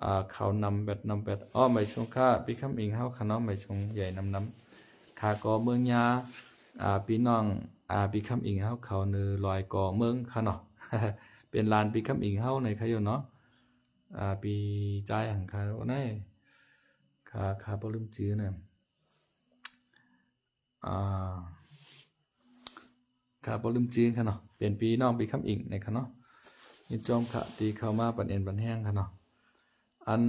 ອາ ເຂົານຳແບດ ນຳແບດ ອໍ ໄໝຊົງຂະ ປີຄຳອິງເຮົາຂະເນາະ ໄໝຊົງໃຫຍ່ນຳນຳ ຂະກໍເມືອງຍາ ອາ ພີ່ນ້ອງ ອາ ປີຄຳອິງເຮົາເຂົາເນີລອຍກໍເມືອງຂະເນາະ ເປັນຫຼານປີຄຳອິງເຮົາໃນຂະຢູ່ເນາະ ອາ ປີຈາຍຫັ້ນຂະໃນ ຂະ ຂະບໍ່ລືມຈື່ນະ ອາ ຂະບໍ່ລືມຈື່ຂະເນາະ ເປັນພີ່ນ້ອງປີຄຳອິງໃນຂະເນາະ ຍິນຈອມຂະທີ່ເຂົ້າມາປັນເອັນປັນແຮງຂະເນາະ ອັນ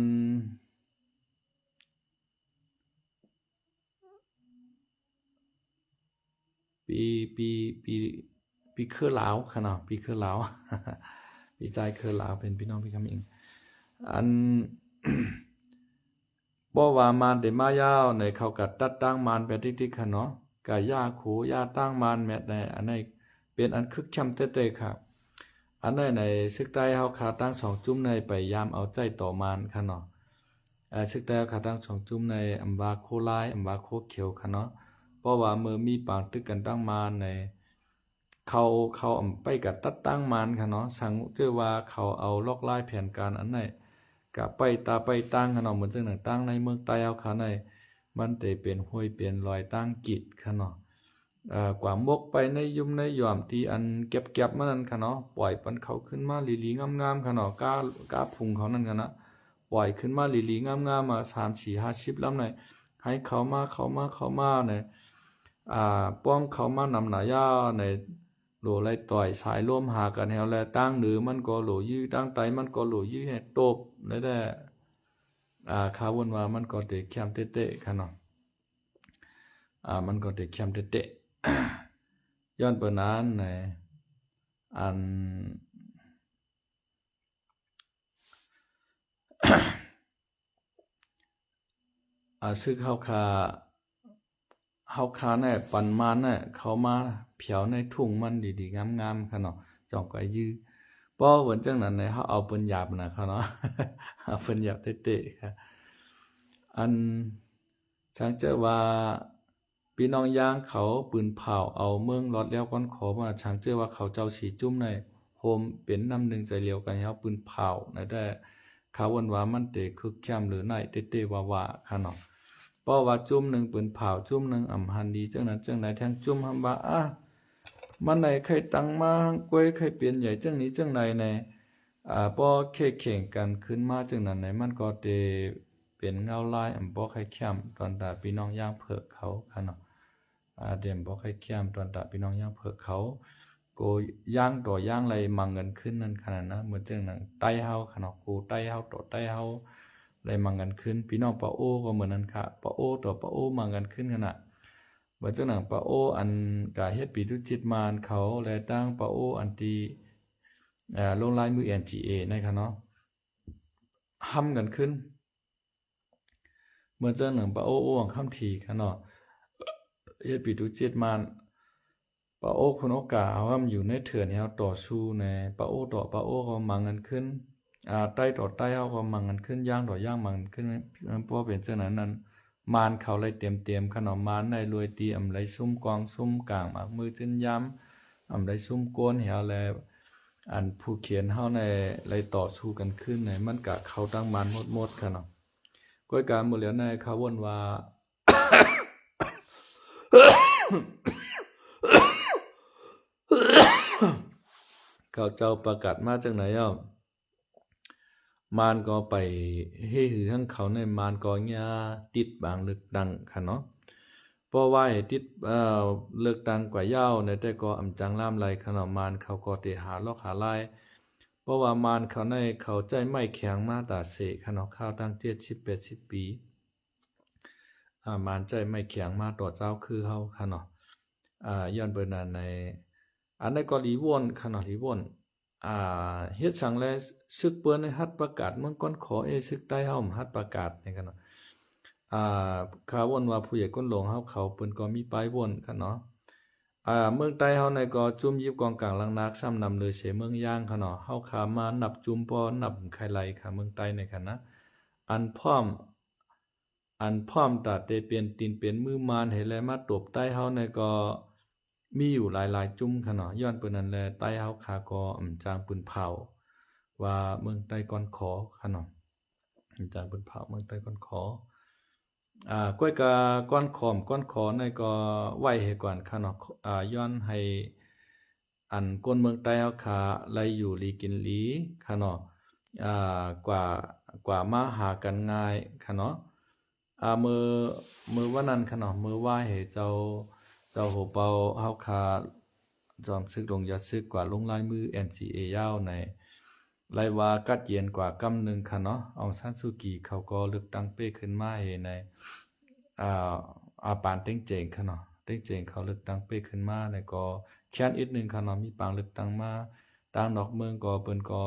ປີ ປີ ປີ ປີເຄີລາວຂະເນາະ ປີເຄີລາວ ປີຈາຍເຄີລາວ ເປັນພີ່ນ້ອງປີຄຳອິງ ອັນ ເພາະວ່າມານເດມາຍາວໃນ ເຂົາກະຕັດຕັ້ງມານແປຕິກໆ ຂະເນາະ ກະຢ່າໂຄຢ່າຕັ້ງມານແມັດໃນ ອັນໃນເປັນອັນຄຶກແຄມແທ້ໆ ຂະ ອັນໃນ ໃນຊຶກໃຕ້ເຮົາຂາຕັ້ງສອງຈຸ້ມໃນໄປຍາມເອົາໃຈຕໍ່ມານຂະເນາະ ເອີ ຊຶກໃຕ້ເຮົາຂາຕັ້ງສອງຈຸ້ມໃນ ອຳວ່າໂຄລາຍ ອຳວ່າໂຄຂຽວຂະເນາະ ເພາະວ່າເມື່ອມີປາງຕຶກກັນຕັ້ງມານໃນ ເຂົາ ເຂົາອຳໄປກະຕັດຕັ້ງມານຂະເນາະ, ສັງເຈີວ່າເຂົາເອົາລອກລາຍແຜນການອັນໃດ ກະໄປຕາໄປຕັ້ງຂະເນາະ. ເໝືອນຈັ່ງໜັງຕັ້ງໃນເມືອງໃຕ້ເຮົາຂະໃນ ມັນເຕເປັນຫ້ວຍເປັນລອຍຕັ້ງກິດຂະເນາະ. ເອີ ກວາມມົກໄປໃນຫຍຸມໃນຫຍອມທີ່ອັນແກັບໆມານັ້ນຂະເນາະ, ປ່ອຍມັນເຂົ້າຂຶ້ນມາຫຼີໆງາມໆຂະເນາະ, ກ້າ ກ້າພຸງເຂົານັ້ນຂະເນາະ, ປ່ອຍຂຶ້ນມາຫຼີໆງາມໆ ມາສາມ ສີ່ ຫ້າສິບລຳໃນ ໃຫ້ເຂົ້າມາ ເຂົ້າມາ ເຂົ້າມາໃນ ອ່າ ປ້ອງເຂົ້າມານຳໜ້າຍາວໃນ ໂຫຼໄລ່ຕ່ອຍສາຍລົມຫາກັນແຮວແລະ ຕາງເໜືອມັນກໍໂຫຼຢື້ ຕາງໃຕ້ມັນກໍໂຫຼຢື້ໃຫ້ຕົບ ແລ້ວແຕ່ ອ່າ ຂ້າວົນວ່າມັນກໍເຕະແຄມເຕະໆຂະເນາະ, ອ່າ ມັນກໍເຕະແຄມເຕະໆ ຍ້ອນເປີນນັ້ນໃນ ອັນ ອາ ຊຶກເຮົາຂ້າ ເຮົາຂ້າແນ່ປັນມານແນ່ ເຂົ້າມາຜຽວໃນທຸ່ງມັນດີໆງາມໆຂະເນາະ, ຈ່ອງກາຍຢື້ ເພາະເປັນຈັ່ງນັ້ນແນ່ ເຮົາເອົາເພິ່ນຫຍາບນະຂະເນາະ, ເອົາເພິ່ນຫຍາບເຕະໆຂະ. ອັນ ຊ່າງເຈີວ່າ ພີ່ນ້ອງຢ່າງເຂົາປືນເຜົາເອົາເມືອງລອດແລ້ວກ່ອນຂໍມາ, ຊ່າງເຈີວ່າເຂົາເຈົ້າສີ່ຈຸ້ມໃນໂຮມເປັນນ້ຳໜຶ່ງໃຈລຽວກັນ ເຮົາປືນເຜົາໃນແຕ່ ຂ້າວົນວ່າມັນເຕຄຶກແຄມຫຼືໃນເຕເຕວາວາຂະເນາະ. ເພາະວ່າຈຸ້ມໜຶ່ງປືນເຜົາ ຈຸ້ມໜຶ່ງອຳຫັນດີຈັ່ງນັ້ນຈັ່ງໃດ, ແທງຈຸ້ມຫຳວ່າ ອາ ມັນໃນໄຄຕັ້ງມາ ກວຍໄຄປ່ຽນໃຫຍ່ຈັ່ງນີ້ຈັ່ງໃດໃນ ອາ ພໍເຄເຄັ່ງກັນຂຶ້ນມາຈັ່ງນັ້ນໃນ ມັນກໍເຕ ເປັນເງົາລາຍອຳບໍ່ໄຄແຄມ ຕອນຕາພີ່ນ້ອງຢ່າງເພີກເຂົາຂະເນາະ, ອາ ເດມບໍ່ໄຄແຄມ ຕອນຕາພີ່ນ້ອງຢ່າງເພີກເຂົາ ໂກຢ່າງຕໍ່ຢ່າງໄລ່ມັງກັນຂຶ້ນນັ້ນຂະນະນະ. ເໝືອນຈັ່ງໜັງໃຕ້ເຮົາຂະເນາະ, ໂກໃຕ້ເຮົາຕໍ່ໃຕ້ເຮົາໄລ່ມັງກັນຂຶ້ນ. ພີ່ນ້ອງປາໂອກໍເໝືອນນັ້ນຂະ, ປາໂອຕໍ່ປາໂອມັງກັນຂຶ້ນຂະນະ. ເໝືອນຈັ່ງໜັງປາໂອ ອັນກາເຮັດປີຕຸຈິດມານເຂົາ ແລະ ຕັ້ງປາໂອ ອັນທີ່ ອາ ລົງລາຍມື ເອັນ ຈີ ເອ ນັ້ນຂະເນາະ. ຫ້ຳກັນຂຶ້ນ. ເໝືອນຈັ່ງໜັງປາໂອ ໂອຫວັງຄຳຖີຂະເນາະ, ເຮັດປີຕຸຈິດມານ ປາໂອ ຄຸນໂອກາ ເຮົາຫ້ຳຢູ່ໃນເຖື່ອນ ເຮົາຕໍ່ສູ້ແນ່. ປາໂອຕໍ່ປາໂອກໍມັງກັນຂຶ້ນ, ອາ ໄຕ້ຕໍ່ໄຕ້ເຮົາກໍມັງກັນຂຶ້ນ, ຢ່າງຕໍ່ຢ່າງມັງກັນຂຶ້ນ. ເພາະເປັນຈັ່ງນັ້ນນັ້ນ ມານເຂົາໄລ່ເຕັມໆຂະເນາະ. ມານໄດ້ລວຍຕີ ອຳໄລຊຸມກອງຊຸມກາງ ໝາກມືຈືນຢາມ ອຳໄລຊຸມໂກນເຮົາ ແລະ ອັນຜູ້ຂຽນເຮົາໃນໄລ່ຕໍ່ສູ້ກັນຂຶ້ນໃນ ມັນກະເຂົ້າຕັ້ງມານໝົດໆຂະເນາະ. ກ້ອຍການໝົດແລ້ວໃນ ເຂົາວົນວ່າ ເຂົາເຈົ້າປະກາດມາຈັ່ງໃດເອົາ ມານກໍໄປເຮຮືທາງເຂົາໃນ ມານກໍຢ່າຕິດບາງເລືອກຕັ້ງຂະເນາະ. ເພາະວ່າໃຫ້ຕິດ ເອີ ເລືອກຕັ້ງກວ່າຍາວໃນ ແຕ່ກໍອຳຈັງລາມໄລຂະເນາະ. ມານເຂົາກໍເຕຫາລອກຫາລາຍ ເພາະວ່າມານເຂົາໃນ ເຂົາໃຊ້ໄມ້ແຂງມາຕາເສຂະເນາະ, ຄາວຕັ້ງເຈັດສິບແປດສິບປີ ອາ ມານໃຊ້ໄມ້ແຂງມາຕໍ່ເຈົ້າຄືເຮົາຂະເນາະ. ອາ ຍ້ອນເປັນອັນໃນ ອັນໃດກໍລີວອນຂະເນາະ, ລີວອນ ອາ ເຮັດສັງແລ ຊຶກເປີ້ນໃຫ້ຮັດປະກາດ ເມືອງກ້ອນຂໍ ເອ ຊຶກໃຕ້ເຮົາມັນຮັດປະກາດນີ້ຂະເນາະ. ອາ ຂ້າວົນວ່າຜູ້ໃຫຍ່ກົ້ນຫຼວງເຮົາເຂົາ ເພິ່ນກໍມີປ້າຍວົນຂະເນາະ. ອາ ເມືອງໃຕ້ເຮົາໃນກໍຈຸ້ມຢິບກອງກາງຫຼັງນາກ ຊ້ຳນຳເລີເສເມືອງຢ່າງຂະເນາະ. ເຮົາຂ້າມານັບຈຸ້ມ ພໍນັບໄຄໄລຂະ ເມືອງໃຕ້ໃນຂະນະ ອັນພ້ອມ ອັນພ້ອມຕາເຕເປັນຕີນເປັນມືມານໃຫ້ແລມາຕົບໃຕ້ເຮົາໃນກໍມີຢູ່ຫຼາຍໆຈຸ້ມຂະເນາະ. ຍ້ອນເປັນນັ້ນແລ ໃຕ້ເຮົາຂ້າກໍອຳຈາງປືນເຜົາວ່າເມືອງໃຕ້ກ້ອນຂໍຂະເນາະ, ອຳຈາງປືນເຜົາເມືອງໃຕ້ກ້ອນຂໍ. ອາ ກ້ອຍກາກ້ອນຂອມ ກ້ອນຂໍໃນກໍໄວ້ໃຫ້ກ່ອນຂະເນາະ. ອາ ຍ້ອນໃຫ້ ອັນຄົນເມືອງໃຕ້ເຮົາຂ້າໄດ້ຢູ່ດີກິນດີຂະເນາະ, ອາ ກວ່າ ກວ່າມາຫາກັນງ່າຍຂະເນາະ. ອາ ເມື່ອ ເມື່ອວານນັ້ນຂະເນາະ, ເມື່ອວາຍໃຫ້ເຈົ້າ ເຈົ້າໂຮເປົາເຮົາຂ້າ ຈອມຊຶກຫຼວງຢາຊຶກ ກວ່າລົງລາຍມື ເອັນ ຈີ ເອ ຍາວໃນ ໄດ້ວ່າກັດເຢັນກວ່າກຳໜຶ່ງຂະເນາະ. ອອງຊານຊູກີເຂົາກໍເລືອກຕັ້ງເປ້ຂຶ້ນມາໃຫ້ໃນ ອາ ອາປານເຕັງເຈງຂະເນາະ, ເຕັງເຈງເຂົາເລືອກຕັ້ງເປ້ຂຶ້ນມາ ແລ້ວກໍແຄ້ນອີກໜຶ່ງຂະເນາະ, ມີປາງເລືອກຕັ້ງມາ ຕ່າງນອກເມືອງກໍເພິ່ນກໍ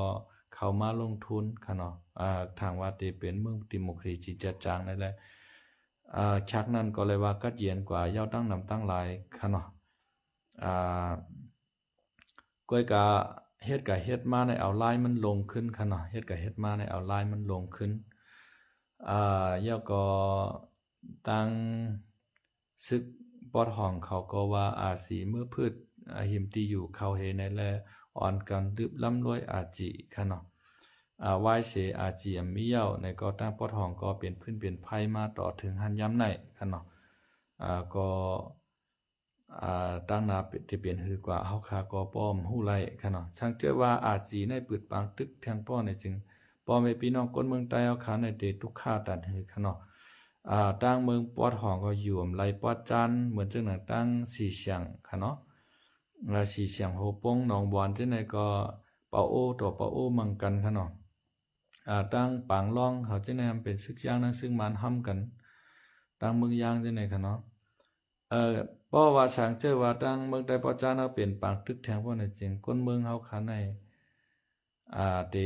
ເຂົ້າມາລົງທຶນຂະເນາະ. ອາ ຖ້າຫາກວ່າເຕເປັນເມືອງດີໂມຄຣາຊີຈັດຈ້າງນັ້ນແຫຼະ ອາ ຈາກນັ້ນກໍເລີຍວ່າກັດເຢັນກວ່າຍາວຕັ້ງນຳຕັ້ງຫຼາຍຂະເນາະ. ອາ ກ້ອຍກະເຮັດກະເຮັດມາໃນເອົາລາຍມັນລົງຂຶ້ນຂະເນາະ, ເຮັດກະເຮັດມາໃນເອົາລາຍມັນລົງຂຶ້ນ. ອາ ແລ້ວກໍທາງຊຶກປອດຫ້ອງເຂົາກໍວ່າອາສີເມືອພືດ ອ່າ ຫິມທີ່ຢູ່ເຂົາເຮໃນ ແລະ ອ່ອນກັນດື່ມລຳລວຍອາຈີ ຂະເນາະ. ອາ ວາຍເສອາຈີອຳມີເຍົາໃນກໍຕ່າງປອດຫ້ອງກໍເປັນພື້ນເປັນໄພມາຕໍ່ເຖິງຫັ້ນຍາມໃນ ຂະເນາະ. ອາ ກໍ ອາ ຕາງໜ້າເປັນ ທີ່ເປັນຫືກວ່າເຮົາຂ້າກໍບໍ່ຮູ້ໄລ່ ຂະເນາະ. ຊ່າງເຈີວ່າອາຈີໃນປຶດປາງຕຶກທຽງປ້ອນໃນຈຶ່ງ ພໍ່ແມ່ພີ່ນ້ອງຄົນເມືອງໃຕ້ເຮົາຂ້າໃນເຕຕຸກຂາຕັນຫື ຂະເນາະ. ອາ ຕ່າງເມືອງປອດຫ້ອງກໍຢູ່ອຳໄລປອດຈານ ເໝືອນຈັ່ງໜັງຕ່າງສີຊຽງ ຂະເນາະ. ອາ ສີຊຽງ ໂຮປົງ ໜອງບອນຈັ່ງໃດກໍປາໂອຕໍ່ປາໂອມັງກັນ ຂະເນາະ. ອາ ຕ່າງປາງລ່ອງເຂົາຈັ່ງໃດເປັນຊຶກຢ່າງໜັງຊຶກມານຫ້ຳກັນ ຕ່າງເມືອງຢ່າງຈັ່ງໃດ ຂະເນາະ. ເອີ ເພາະວ່າຊ່າງເຈີວ່າຕ່າງເມືອງໃຕ້ປອດຈານເຮົາເປັນປາງຕຶກແທງພວກນັ້ນຈຶ່ງ ຄົນເມືອງເຮົາຂ້າໃນ ອາ ເຕ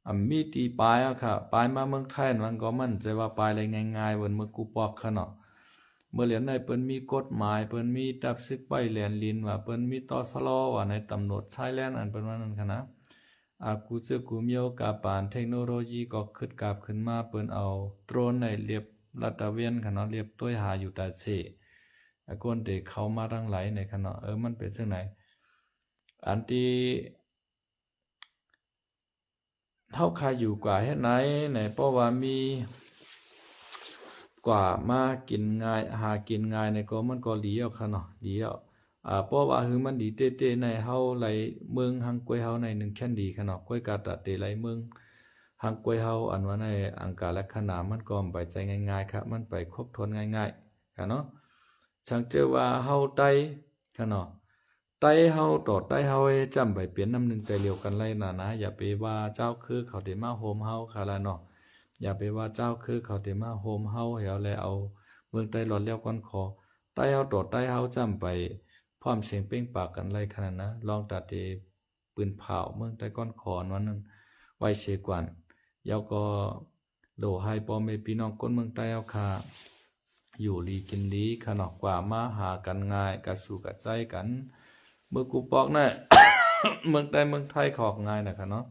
ອາ ມີຕີປາຍເຮົາຂ້າ ປາຍມາເມືອງໄທ ມັນກໍໝັ້ນໃຈວ່າປາຍໄດ້ງ່າຍໆ ເໝືອນເມືອງກູປອກ ຂະເນາະ. ເມື່ອຫຼຽວໃນເພິ່ນມີກົດໝາຍ ເພິ່ນມີຕັບຊຶກໄປແລນລິນວ່າ ເພິ່ນມີ ຕສລ ວ່າໃນຕຳຫຼວດຊາຍແດນ ອັນເພິ່ນວ່ານັ້ນ ຂະນະ. ອາ ກູເຈີກູມຽວກາປານເທັກໂນໂລຢີກໍຄຶດກາບຂຶ້ນມາ ເພິ່ນເອົາໂດຣນໃນລຽບລາດຕະເວນ ຂະເນາະ ລຽບໂຕ້ຍຫາຢູ່ຕາເຊ ອາ ຄົນທີ່ເຂົ້າມາທາງໄຫຼໃນ ຂະເນາະ. ເອີ ມັນເປັນຈັ່ງໃດ ອັນທີ່ເຮົາຂ້າຢູ່ກວ່າເຮັດໃນ ໃນ ເພາະວ່າມີກວ່າມາກິນງ່າຍ ຫາກິນງ່າຍໃນ ກໍມັນກໍດີແລ້ວ ຂະເນາະ ດີແລ້ວ. ອາ ເພາະວ່າຄືມັນດີເຕ້ໆໃນ ເຮົາໄລ່ເມືອງຮັງກວຍເຮົາໃນໜຶ່ງແຄນດີ ຂະເນາະ. ກວຍກາຕະເຕໄລ່ເມືອງຮັງກວຍເຮົາ ອັນວ່າໃນອັງກາລະຂະນາ ມັນກໍໄປໃຈງ່າຍໆ ຂະ ມັນໄປຄົບຖ້ວນງ່າຍໆ ຂະເນາະ. ຊ່າງເຈີວ່າເຮົາໄຕ້ ຂະເນາະ ໄຕ້ເຮົາຕໍ່ໄຕ້ເຮົາ ຈຳໄປເປັນນ້ຳໜຶ່ງໃຈດຽວກັນໄດ້ນານາ. ຢ່າໄປວ່າເຈົ້າຄືເຂົາເຕມາໂຮມເຮົາ ຂະລະເນາະ. ຢ່າໄປວ່າເຈົ້າຄືເຂົາເຕມາໂຮມເຮົາ ແລ້ວແລະເອົາເມືອງໃຕ້ລອດແລ້ວກ່ອນຂໍ. ໄຕ້ເຮົາຕໍ່ໄຕ້ເຮົາ ຈຳໄປພ້ອມສຽງເປັ່ງປາກກັນໄດ້ ຂະນະນະ ລອງຕາເຕ ປືນເຜົາເມືອງໃຕ້ກ້ອນຂອນວ່ານັ້ນໄວ້ເສຍກ່ອນ. ແລ້ວກໍໂລໃຫ້ພໍ່ແມ່ພີ່ນ້ອງຄົນເມືອງໃຕ້ເຮົາຂ້າ ຢູ່ດີກິນດີ ຂະເນາະ ກວ່າມາຫາກັນງ່າຍ ກະສູ້ກະໃຈກັນ. ເມືອງກູປອກນະ ເມືອງໃຕ້ເມືອງໄທຂອກງ່າຍນະ ຂະເນາະ.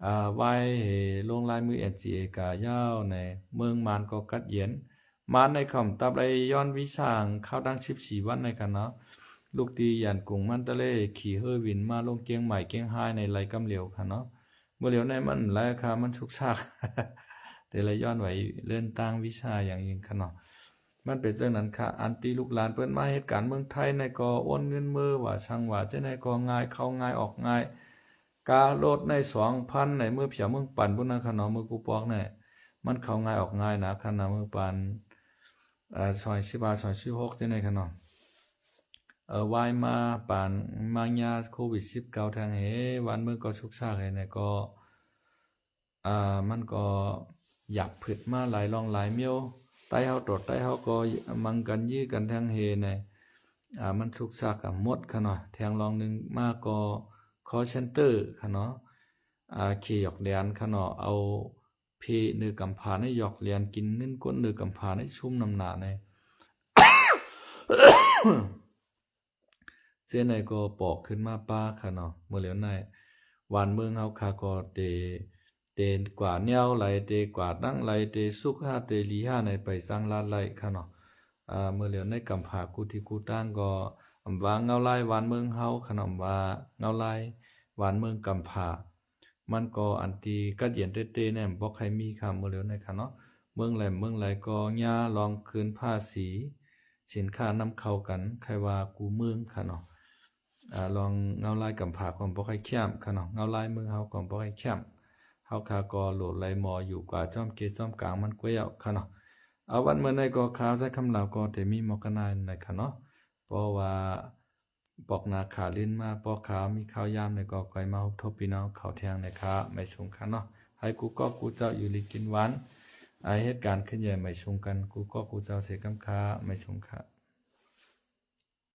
ອາ ວາຍເຮລົງລາຍມື ເອັນຈີເອ ກະຍາວໃນ ເມືອງມານກໍກັດເຢັນ. ມານໃນຄຳຕັບໄດ້ຍ້ອນວີຊາເຂົ້າຕັ້ງສິບສີ່ວັນໃນ ຂະເນາະ. ລູກຕີຢານກຸງ ມັນຕະເລ ຂີ່ເຮີວິນມາລົງກຽງໃໝ່ ກຽງຮາຍໃນໄລ່ກຳຫຼຽວ ຂະເນາະ. ເມື່ອຫຼຽວໃນມັນໄລ່ຄ່າ ມັນຊຸກຊາກ ແຕ່ລະຍ້ອນໄວ້ເລື່ອນຕ່າງວີຊາຢ່າງຍິ່ງ ຂະເນາະ. ມັນເປັນຈັ່ງນັ້ນຄ່າ ອັນທີ່ລູກຫຼານເພິ່ນມາເຮັດການເມືອງໄທໃນກໍໂອນເງິນເມີວ່າ ຊ່າງວ່າຈັ່ງໃດກໍງ່າຍ ເຂົ້າງ່າຍອອກງ່າຍ. ກາໂລດໃນສອງພັນໃນ ເມືອພຽວເມືອງປັນພຸ້ນນະ ຂະເນາະ. ເມືອງກູປອກໃນ ມັນເຂົ້າງ່າຍອອກງ່າຍນະ ຂະນະ ເມືອງປັນ ເອີ ຊອຍສິບຫ້າ ຊອຍສິບຫົກ ຈັ່ງໃດ ຂະເນາະ. ເອີ ວາຍມາປານມາຍາໂຄວິດສິບເກົ້າ ແທງເຮ ບ້ານເມືອງກໍຊຸກຊາກເຮ ໃນກໍ ອາ ມັນກໍຢາກຜຶດມາຫຼາຍລ່ອງຫຼາຍມຽວ. ໄຕ້ເຮົາຕໍ່ໄຕ້ເຮົາກໍມັງກັນຢື້ກັນແທງເຮໃນ ອາ ມັນຊຸກຊາກກັນໝົດ ຂະເນາະ. ແທງລ່ອງໜຶ່ງມາກໍຄໍເຊັນເຕີ ຂະເນາະ. ອາ ເຄຫຍອກແຫຼນ ຂະເນາະ. ເອົາ ເພເນີກຳພ້າໃນຫຍອກຫຼຽນ ກິນເງິນກົ້ນເນີກຳພ້າໃນຊຸມນ້ຳໜາໃນ ເຊັ່ນໃດກໍປອກຂຶ້ນມາປາ ຂະເນາະ. ເມື່ອຫຼຽວໃນ ຫວານເມືອງເຮົາຂ້າກໍເຕ ເຕກວ່າແນວໄຫຼ ເຕກວ່າຕັ້ງໄຫຼ ເຕສຸກຫາ ເຕຫຼີຫາໃນໄປສ້າງລາດໄຫຼ ຂະເນາະ. ອາ ເມື່ອຫຼຽວໃນກຳພ້າກູທີ່ກູຕ່າງກໍ ອຳວ່າເງົາລາຍຫວານເມືອງເຮົາ ຂະເນາະ ວ່າເງົາລາຍຫວານເມືອງກຳພ້າ ມັນກໍອັນທີ່ກັດເຢັນເຕ້ໆແນມບໍ່ໃຄ່ມີຄ່າ ເມື່ອເລັວໃນຄ່າເນາະ. ເມືອງໃດເມືອງໃດກໍຢ່າລອງຄືນພາສີສິນຄ້ານຳເຂົ້າກັນ ໃຄ່ວ່າກູເມືອງຄ່າເນາະ. ອາ ລອງເງົາລາຍກຳພ້າກໍບໍ່ຄ່ອຍແຄ້ມຄ່າເນາະ, ເງົາລາຍເມືອງເຮົາກໍບໍ່ຄ່ອຍແຄ້ມ. ເຮົາຂ້າກໍໂຫຼດໄຫຼໝໍຢູ່ກວ່າຈ້ອມເກດຈ້ອມກາງມັນກວ່າເຈົ້າຄ່າເນາະ. ອາ ວັນມື້ໃນກໍຂ່າວໃນຄຳລາວກໍແຕ່ມີໝໍກະນາຍນັ້ນແຫຼະຄ່າເນາະ. ເພາະວ່າ ປອກໜ້າຂາລື່ນມາ ພໍຂ່າວມີຂ່າວຍາມໃດກໍຄ່ອຍມາພົບທົບພີ່ນ້ອງເຂົາແທ່ງແດ່ຄ່າ ໄໝສູງຄ່າເນາະ. ໃຫ້ກູ່ກອກກູ່ເຈົ້າຢູ່ດີກິນຫວານ ໃຫ້ເຮັດການຂຶ້ນໃຫຍ່ໄໝສູງກັນ ກູ່ກອກກູ່ເຈົ້າເສກຳຄ່າ ໄໝສູງຄ່າ.